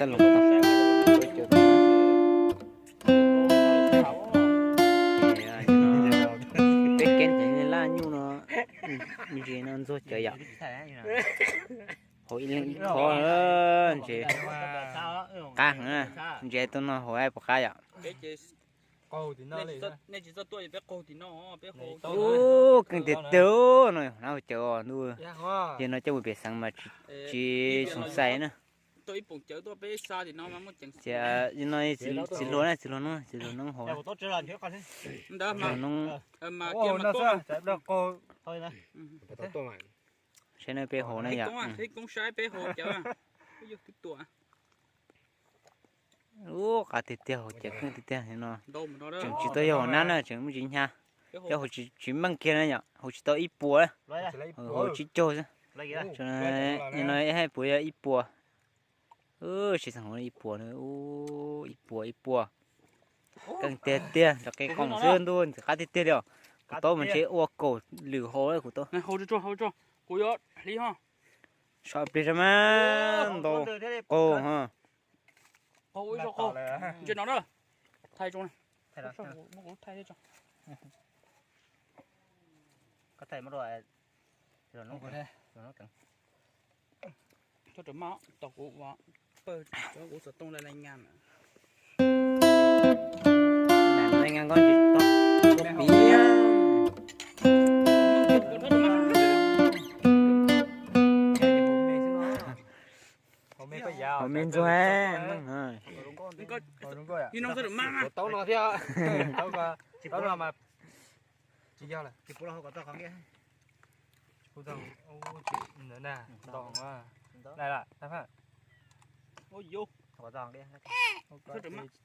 Peb keeb ces laj nyuj no, ntses no ntxuag cawv yom. Hauv ib leeg ib qho, ntses qab heev, ntses tuaj no hauv puas qab yom. Ub, keej tiag tiag no, na hauv cawv os ntuj. Yog no coj mus pem xeev mas tsis xoom xais na. Ces no txiv hluas na, txiv hluas noob, txiv hluas noob hauv, txiv hluas noob. Saib no peb hauv na yom. Ub, qab tiag tiag, hauv cawv keej tiag tiag no. Tseem tsis tau yog hauv nab na, tseem muaj tsis hnyav. Cov hauv tsis meej kiag na yom, hauv tsis tau ib puas, hauv tsib caug xwb. No ib hais puas yog ib puas. Tsis xeem hauv ib puas na, ib puas ib puas. Keej tiag tiag, cov qe qoom xwb ntuj, ntxim qab tiag tiag li os. Kuv taub mas ntshe ua kaum lwm hauv kuv taub. Kuv yuav hliv ho. Sov plig rau mas ntau qaug ho. Hauv me ntxuag, taub no thiab, taub no mas tsis yog lawm. Tsis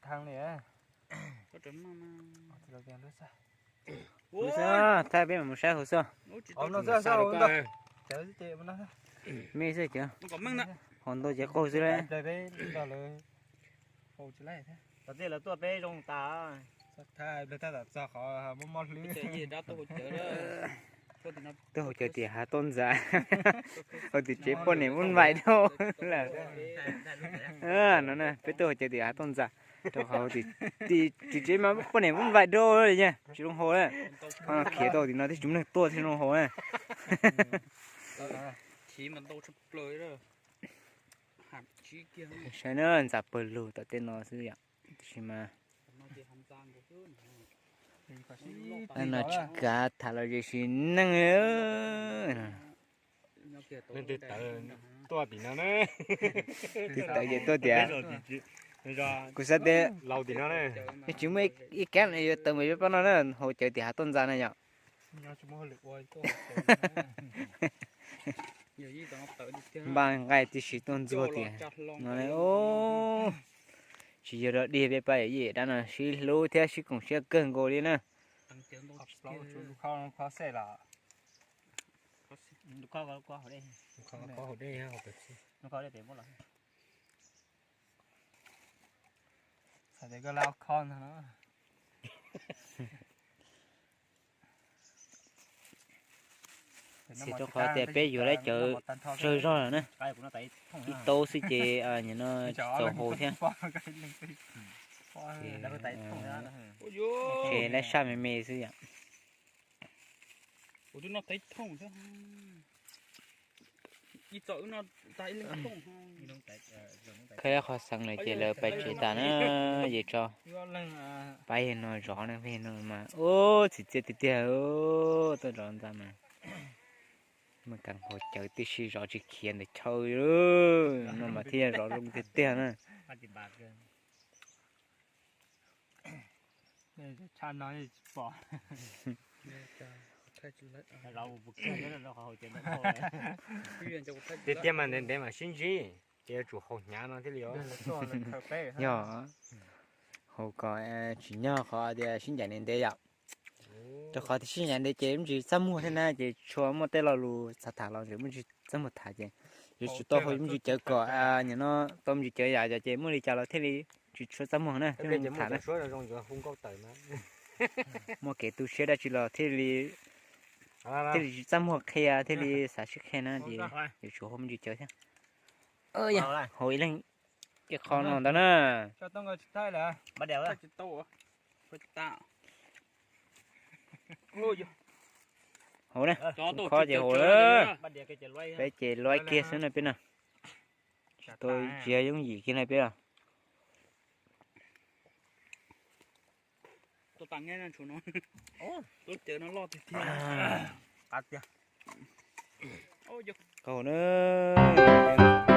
thaj li. Thaij peb mam mus saib hauv xwb. Me xwb ces, hauv ntau ces qaug xwb lawm. Tuaj hauv cawv tias hav toj ntxas, hauv tim tsev poj niam vuj vais dhau lawm. No na, peb tuaj hauv cawv tias hav toj ntxas, rau qhov tim tsev mas poj niam vuj vais dhau li, tsis zoo haus na. Qhov no khiav tau tim no thiaj tsis muaj neeg tuaj thiaj zoo haus na. Saib na, ntxas pawg lug tom tej no xwb yom, tiam sis mas no tsis kav tham los ces sim neej. Leej twg tawv tuaj tim no na. Twg tawv ces tuaj tias, kuv xav tias laus tim no na, tsis muaj ib kab yuav tawv mus pab no na, hauv cawv tias hav toj ntxas na yom. Npaj nqaij tib si tuaj ntxuag tias no, tsis yog dog dig, peb pab yawm yij dab no sib hlub thiab sib koom siab kawg nkaus li na. Txhais rau qhov tias peb yuav lawv cawv tsawg zog lawm na, ib taub xwb ces nim no tsis txaus haus thiab. Ces lawv saj me me xwb yom. Khawb qhov xeev lawm ces lawv pais tsev tas na, ces tso pab yawg no zov na, pab yawg no mas ub txim txiaj tiag tiag, tuaj zov ntxa mas mas kav hauv cawv tib si zov tsis khiav ntawm chaw no mas thiaj zov zoo tiag tiag na. Tiag tiag mas ntev ntev mam sib ntsib, ces yuav tsum haus hnyav no thiaj li. Yog, haus kom tsim nyog qhov tias sib ncaim ntev ntev yom. Rau qhov tias sib ncaim ntev ces me ntsis txaj muag thiab na, ces tshua muaj tej lo lus txhav tham los ntawm me ntsis txaj muag tham ces yuav tsum tau haus me ntsis cawv kom nim no tau me ntsis cawv yam ces muaj li cas los thiaj li tsis tshua txaj muag na, thiaj li tham na. Muaj kev tu siab dab tsi los thiaj li, thiaj li tsis txaj muag qhia, thiaj li xav sib qhia na, ces yuav tsum haus me ntsis cawv thiab. Haus ib leeg Kev qho no ntag na. Hauv na, khob ces hauv na. Peb ces luaib kiag xwb na peb na. Tsis tau tsis yooj yim kiag na peb os. Qaub hau na.